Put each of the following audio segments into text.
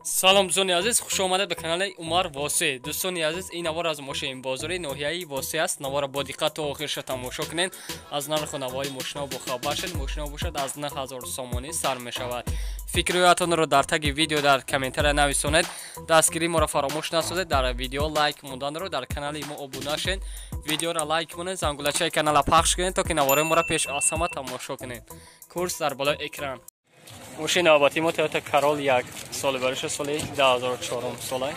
Салом дӯстони азиз, хуш омадед ба канали Умар Восеъ. Дӯстони азиз, ин навор аз мошин бозори ноҳияи Восеъ аст. Наворро бо диққат то охирша тамошо кунед. Аз нарху навои мошинао бохабар шед. Мошинао бошад аз 9000 сомонӣ сар мешавад. Фикрҳоятонро дар таги видео дар комментария нависонед. Дастгирии моро фаромӯш насозед. Дар видео лайк монданро, дар канали мо обуна шед. Видеоро лайк монед, зангулачаи канала пахш кунед, то ки навораи моро пеш аз ҳама тамошо кунед. Курс дар болои экран. Мошини навбатии мо Toyota Corolla 1 соли бароша соли 2004 сола.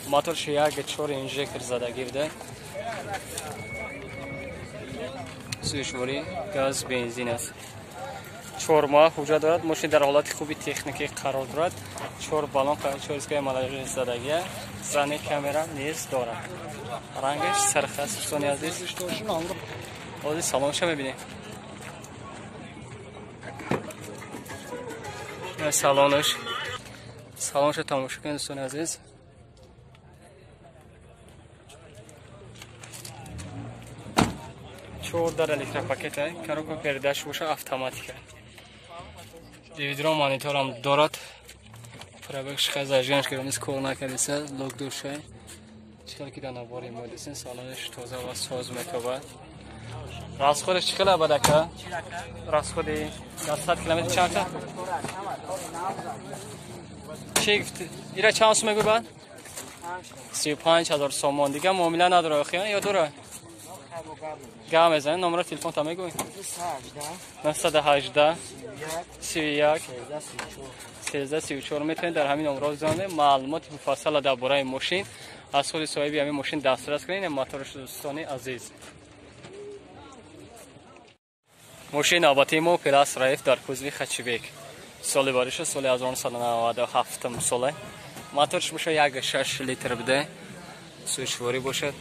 Моторш 1.4 инжектор задагӣ буда. Сӯзишворӣ газ бензин аст. 4 моҳ ҳуҷҷат дорад. Мошин дар ҳолати хуби техникӣ қарор дорад. 4 баллон, 4 дискаи малажи задагӣ, зани камера низ дорад. Рангаш сарх аст, дӯстони азиз. Ҳозир салонша мебинем. Салонаш, салонша тамошо кунед, дӯстони азиз. Чор дар электропакет, коробка передач боша автоматика. Дивидро мониторам дорад. Пробегш хай зажиганш ки низ кор накардиса, лок дошай. Чикал ки дар навори мо дисин, салонаш тоза ва соз метобад. Расходаш чӣ қадар бад ака? Расходи 100 километр чанд та? Чӣ гуфти? Ира чанд сум мегӯй бад? 35000 сомон. Дига муомила надора охи, ё дора? Гап мезанед, номера телефонта мегӯй? 918 31 13 34. Метавонед дар ҳамин номерҳо занед. Маълумоти муфассала дар бораи мошин аз худи соҳиби ҳамин мошин дастрас кунед. Моторш дӯстони азиз. Мошини навбатии мо Opel Astra F дар кузови хэтчбек. Соли бариша соли 1997 сола. Моторш боша 1.6 литр буда. Сӯзишворӣ бошад.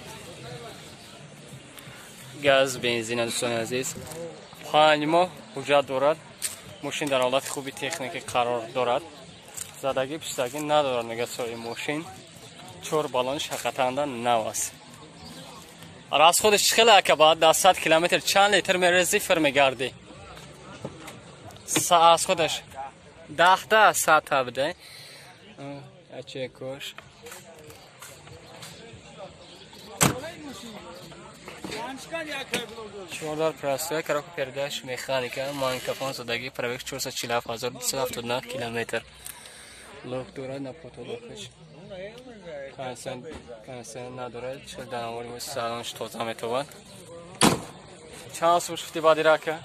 Газ, бензин, дӯстони азиз. 5 моҳ ҳуҷҷат дорад. Мошин дар ҳолати хуби техникӣ қарор дорад. Задагӣ пиштагӣ надорад, мегӯяд соҳиби мошин. 4 баллонш ҳақиқатан нав аст. Расходаш чӣ хеле ака баъд дар 100 километр чанд литр мерези фир мегардӣ? Расходаш 10 сата буда. Яче кош. Чордар простой, коробка передач механика, магнитофон задагӣ, пробег 447279 километр. Лок дорад на потолокаш. Консен надорад, чил дар навори мо салонш тоза метобад. Чанд сум шуфти баъди рака?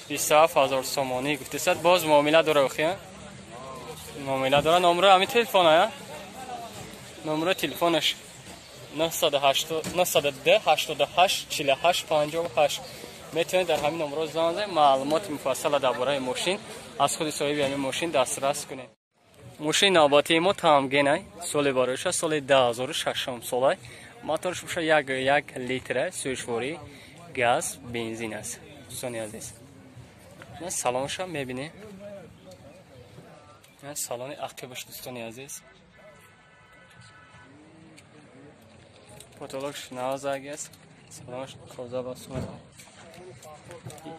27000 сомонӣ гуфтесад. Боз муомила дора охи? Муомила дора. Номро ҳамин телефон ая? Номро телефонаш 902 88 48 58. Метавонед дар ҳамин номро занг занед. Маълумоти муфассала дар бораи мошин аз худи соҳиби ҳамин мошин дастрас кунед. Мошини навбатии мо Тамгенай, соли бароша соли 2006 сола. Моторш боша 1.1 литра, сӯзишворӣ, газ, бензин аст. Дӯстони азиз, ман салонша мебинем. Ман салони ақибаш, дӯстони азиз. Потолокш навзаги аст. Салонаш тоза ва соз.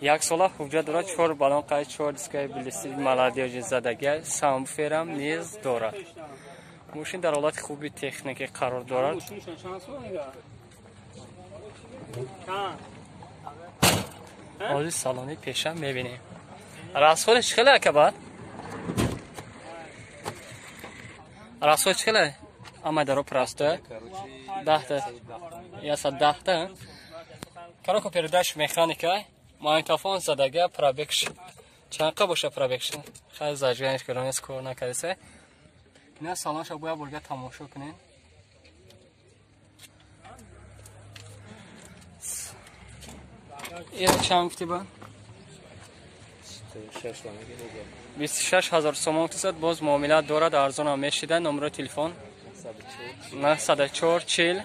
Як сола ҳуҷҷат дорад, 4 баллон қайд, 4 дискаи билисти молодёжи задагӣ, самбуферам низ дорад. Мошин дар ҳолати хуби техникӣ қарор дорад. Ҳозир салони пеша мебинем. Расходаш чӣ хеле ака бад? Расход чӣ хеле? Ама даро простое. 10 110 та. Коробка передач механика, магнитофон задага, пробегш чанд боша пробегш? Хай зажиганиш карданес кор накардиса. Ина салонша бояд бурга тамошо кунед. Ира чанд гуфти ба? 26000 сомон гуфтисад. Боз муомила дорад, арзонам мешида. Номеро телефон 904 40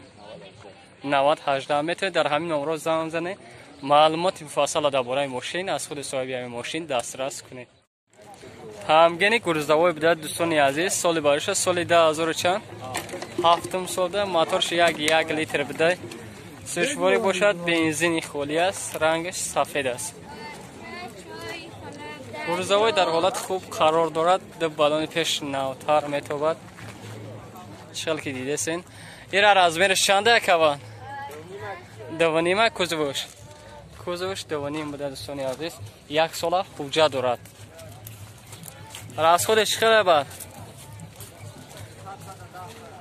90 18. Метавонед дар ҳамин номро занг занед. Маълумоти муфассала дар бораи мошин аз худи соҳиби ҳамин мошин дастрас кунед. Ҳамгени гурздавой буда, дӯстони азиз. Соли бароша соли 2007 солда. Моторш 1.1 литр буда. Сӯзишворӣ бошад, бензини холӣ аст, рангаш сафед аст. Грузовой дар ҳолати хуб қарор дорад, ду балони пеш навтар метобад. Чӣ хел ки дидесен. Ира размераш чанда якава? 2.5 кузовш. Кузовш 2.5 буда дӯстони азиз. Як сола ҳуҷҷат дорад. Расходаш хеле бад.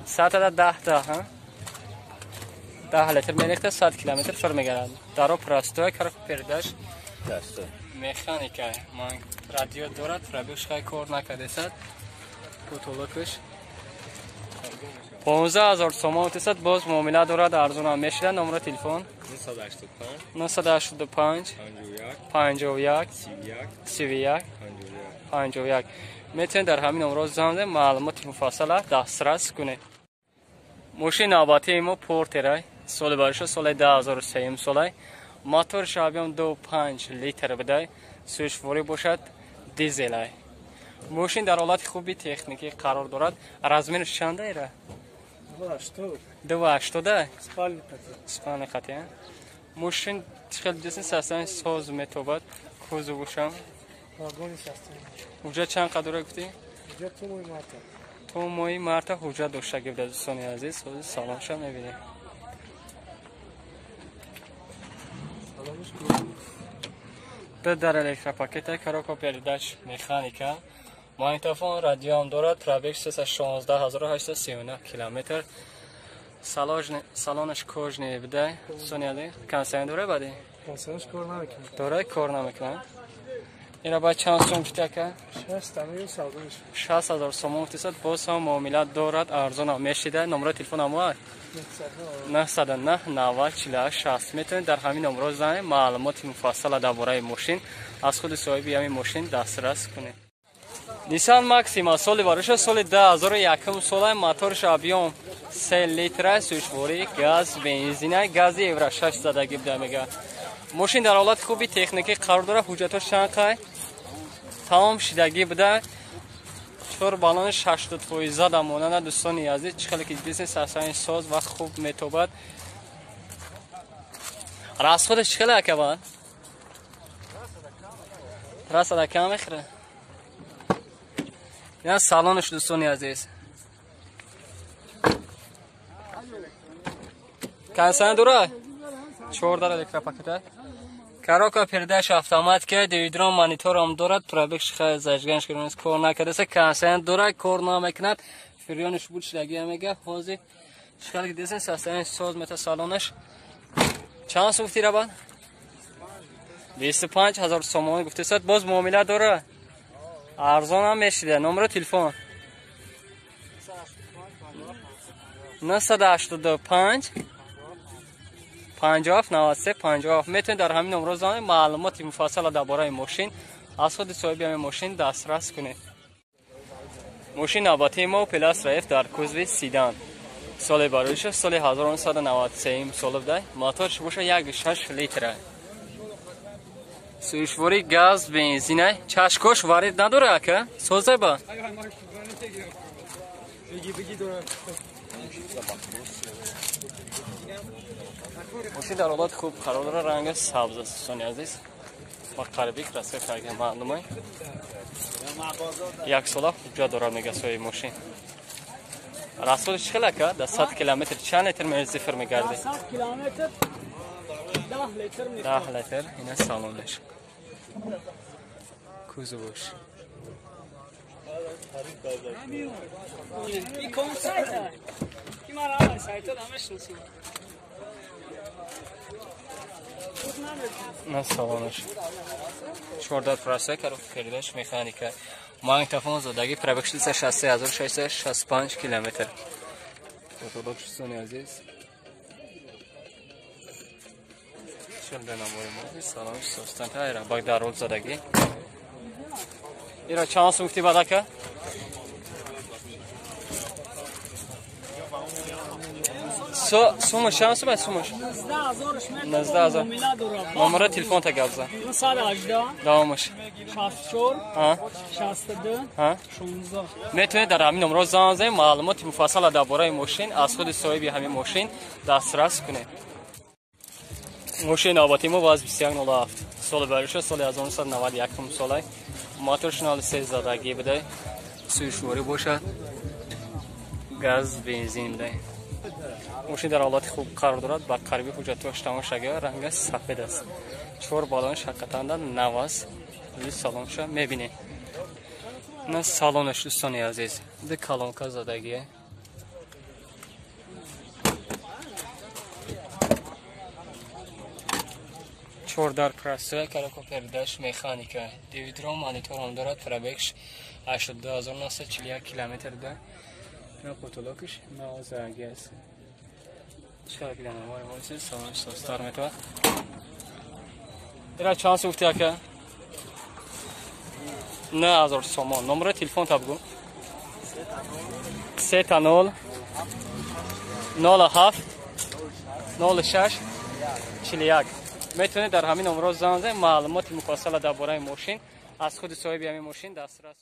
110 та, ҳа? 10 литр мерехта 100 километр фир мегардад. Даро простой, коробка передач механика. Ман радио дорад, пробег хай кор накардесад. Потолокаш 15,000 сомон тесад, боз муомила дорад, арзонам мешида. Номери телефон 985 51 31 51. Метавонед дар ҳамин номро занг занед, маълумоти муфассала дастрас кунед. Мошини навбатии мо Портерай, соли бариша соли 2003 солай. Моторш объем 2.5 литр будай, сӯшворӣ бошад, дизелай. Мошин дар ҳолати хуби техникӣ қарор дорад. Размераш чанда ира? 2.80. Спальни қати. Мошин хеле дидесин састани соз метобад, кузовушам. Ҳуҷҷат чанд қадр гуфтӣ? То моҳи марта ҳуҷҷат дошта буда дӯстони азиз. Ҳозир салонша мебинем. Ду дар электропакета, коробка передач механика, магнитофон, радиоам дорад, пробег 316839 километр. Салонаш кожаный буда. Дӯстони азиз, кондиционер дора баъди? Кондиционерш кор намекунад. Дора, кор намекунад. Ира баъд чанд сом гуфти ака? 60,000 сомон гуфтисад, боз ҳам муомила дорад, арзонам мешида. Номери телефон ҳамо 909 90 48 60. Метавонед дар ҳамин номро занед, маълумоти муфассала дар бораи мошин аз худи соҳиби ҳамин мошин дастрас кунед. Nissan Maxima соли бароша соли 2001 сола, моторш объем 3 литра, сӯшворӣ, газ, бензина, гази Евро 6 задагӣ буда мега. Мошин дар ҳолати хуби техникӣ қарор дорад, ҳуҷҷатҳош чанд қай? Тамом шидагӣ буда. 4 баллони 60% да монанда дӯстони азиз, чӣ хеле ки дидесен сарсани соз ва хуб метобад. Расходаш чӣ хеле акаба? Трасада кам мехӯрад. Ина салонаш дӯстони азиз. Кондиционер дорад? 4 дар электропакета. Коробка передач автоматика, девидрон мониторам дорад, пробег хай зажиганш кардааст, кор накардааст, кондиционер дорад, кор намекунад, фирёнш буд шидагӣ мега. Ҳозир чӣ хеле ки дидесен састани соз мета салонаш. Чанд сум гуфти рабан? 25,000 сомон гуфтесад, боз муомила дорад. Арзонам мешида. Номери телефон 985 57 93 57. Метавонед дар ҳамин номро занед, маълумоти муфассала дар бораи мошин аз худи соҳиби ҳамин мошин дастрас кунед. Мошин навбатии мо Opel Astra F дар кузови седан. Соли бароиша соли 1993 сол буда. Моторш боша 1.6 литра. Сӯшворӣ, газ, бензина. Чашкош варид надора ака? Созе ба? Мошин дар ҳолати хуб қарор дорад, ранга сабз аст дӯстони азиз. Ба қариби краска карда маълума. Як сола ҳуҷҷат дорад мега соҳиби мошин. Расходаш чӣ хел ака? Дар 100 километр чанд литр зифр мегардад? 100 километр 10 литр 10 литр. Ина салонаш. Кузовш. این کن سایت کی ما را سایت نمیشناسیم. На салонаш. 14 праса, коробка передач механика. Магнитофон задагӣ, пробег 66665 километр. Дӯстони азиз. Чилда намои мо салонаш состан тайра бак дар рол задагӣ. Ира чанд сум гуфти бадака? Сумаш чанд сум аст сумаш? 19,000. Номери телефон та гап зан. 918 Давомаш. 64 Ҳа? 62 Ҳа? 16. Метавонед дар ҳамин номро занг занед, маълумоти муфассала дар бораи мошин аз худи соҳиби ҳамин мошин дастрас кунед. Мошини навбатии мо ВАЗ 2107. Соли бариша соли 1991 солай. Моторш 03 задагӣ будай. Сӯйшворӣ бошад. Газ, бензин будай. Мошин дар ҳолати хуб қарор дорад. Ба қариби ҳуҷҷатҳояш тамом шага, рангаш сафед аст. Чор балонш ҳақиқатан нав аст. Салонша мебинед. На салонаш дӯстони азиз. Ду колонка задагие. Чордар простой, коробка передач механика. Девидром монитором дорад, пробегш 82941 километр да. На потолокш навзаги аст. Чор километр войси салон состар метавад. Ира чанд сум гуфти ака? 9000 сомон. Номери телефон та бигӯ. 3 0 07 06 41. Метавонед дар ҳамин номерҳо занг занед, маълумоти муфассала дар бораи мошин аз худи соҳиби ҳамин мошин дастрас.